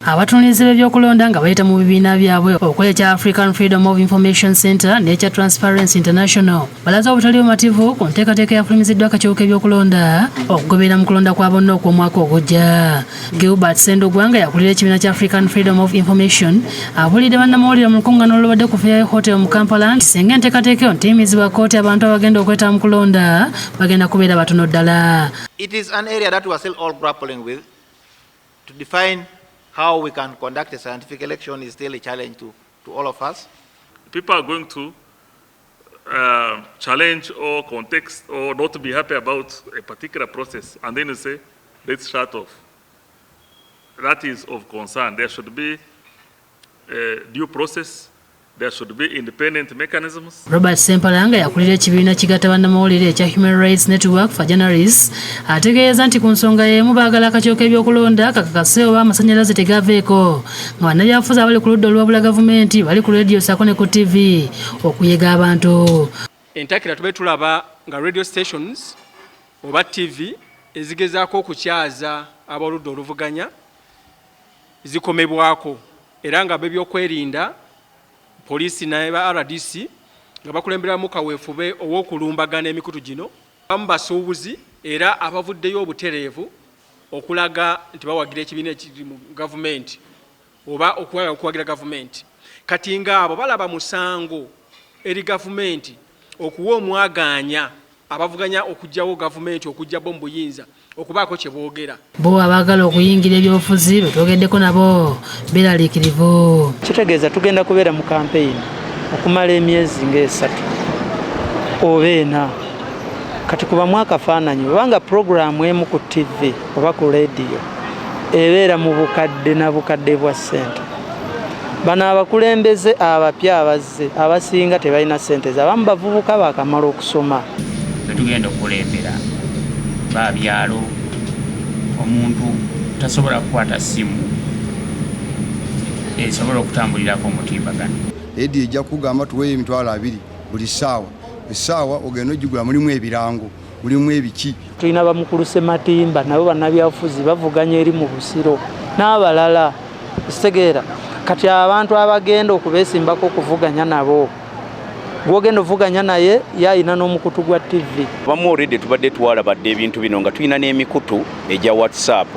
Abatunuulizi b'ebyokulonda nga bayita mu bibiina byabwe okuli ekya African Freedom of Information Center n'ekya Transparency International balaze obutali bumativu ku nteekateeka eyafulumiziddwa akakiiko k'ebyokulonda okugoberera mu kulonda kwa bonna okw'omwaka ogujja. Gilbert Sendugwa nga yakulira ekibiina kya African Freedom of Information abuulidde bannamawulire mu lukuŋŋaana olubadde ku Fairway Hotel mu Kampala nti singa enteekateeka eno teyimizibwa kkooti, abantu abagenda okwetaba mu kulonda bagenda kubeera batono ddala. It is an area that we are still all grappling with. To define how we can conduct a scientific election is still a challenge to all of us. People are going to challenge or contest or not be happy about a particular process, and then you say, "Let's shut off." That is of concern. There should be a due process. There should be independent mechanisms. Robert Sempala nga yakulira ekibiina kigatta bannamawulire ekya Human Rights Network for Journalists ategeeza nti ku nsonga y'emu baagala akakiiko k'ebyokulonda kakakase oba amasannyalaze tegaveeko nga bannabyabufuzi abali ku ludda oluwabula gavumenti bali ku rediyo ssaako ne ku TV okuyega abantu. Entakera tube tulaba nga radio stations oba TV ezigezaako okukyaza aboludda oluvuganya zikomebwako, era nga ab'ebyokwerinda, poliisi naba RDC nga bakulemberamu kaweefube ow'okulumbagana emikutu gino. Abamu basuubuzi era abavuddeyo obutereevu okulaga nti bawagira ekibiina ekiri mu gavumenti oba okuwagira gavumenti. Kati ngaabo balaba musango eri gavumenti okuwa omwagaanya abavuganya okuggyawo gavumenti, okujja bo mu buyinza, okubaako kye boogera. Bo abaagala okuyingira ebyobufuzi be twogeddeko nabo beeraliikirivu. Kitegeeza tugenda kubeera mu kampeyini okumala emyezi ng'esatu oba ena. Kati kubamu akafaananyi, obanga puroguraamu emu ku TV oba ku rediyo ebeera mu bukadde na bukadde bwa ssente, bano abakulembeze abapya abazze abasinga tebalina ssente, abamu bavubuka bakamala okusoma. Betugenda okukulembera babyalo, omuntu tasobola kukwata ssimu esobola okutambulirako omutimbagano. Rediyo ejja kugamba tuweeyo 20,000 buli ssaawa, essaawa ogenda ogigula, mulimu ebirango, mulimu ebiki. Tulina bamukulu Sematimba, nabo bannabyabufuzi bavuganya eri mu Busiro n'abalala, kitegeera. Kati abantu abagenda okubeesimbako okuvuganya nabo, gwogenda ovuganya naye yayina n'omukutu gwa TV. Abamu already tubadde twalabadde ebintu bino nga tulina n'emikutu egya WhatsApp,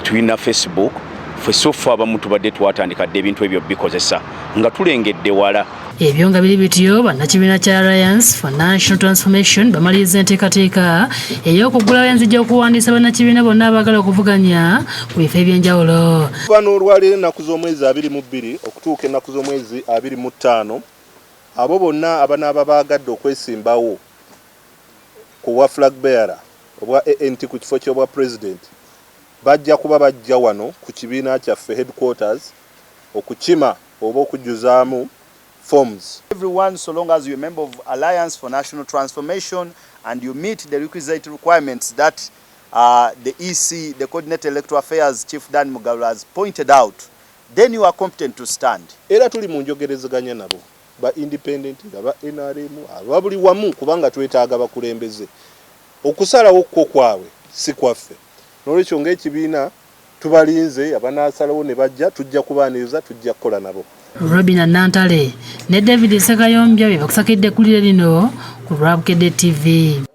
tulina Facebook. Ffe so ffe abamu tubadde twatandika dde ebintu ebyo bikozesa nga tulengedde wala. Ebyo nga biri bityo, bannakibiina kya Alliance for National Transformation bamaliriza enteekateeka ey'okuggulawo enzigi okuwandiisa bannakibiina bonna abaagala okuvuganya ku bifo ebyenjawulo. Kuva n'olwaleero ennaku z'omwezi 22 okutuuka ennaku z'omwezi 25, abo bonna abanaaba baagadde okwesimbawo ku bwa flag bearer obwa ANT ku kifo ky'obwa president bajja kuba bajja wano ku kibiina kyaffe headquarters okukima oba okujjuzaamu forms. Everyone, so long as you're a member of Alliance for National Transformation and you meet the requisite requirements that the EC, the Coordinated Electoral Affairs Chief Dan Mugarura has pointed out, then you are competent to stand. Era tuli mu njogerezeganya nabo ba independent, aba NRM, aba buli wamu, kubanga twetaaga bakulembeze. Okusalawo kwo kwabwe, si kwaffe. N'olwekyo ng'ekibiina tubalinze, abanaasalawo ne bajja tujja kubaaniriza, tujja kukola nabo. Robina Nantale ne David Sekayombya be bakusakidde eggulire lino ku Lwabukedde TV.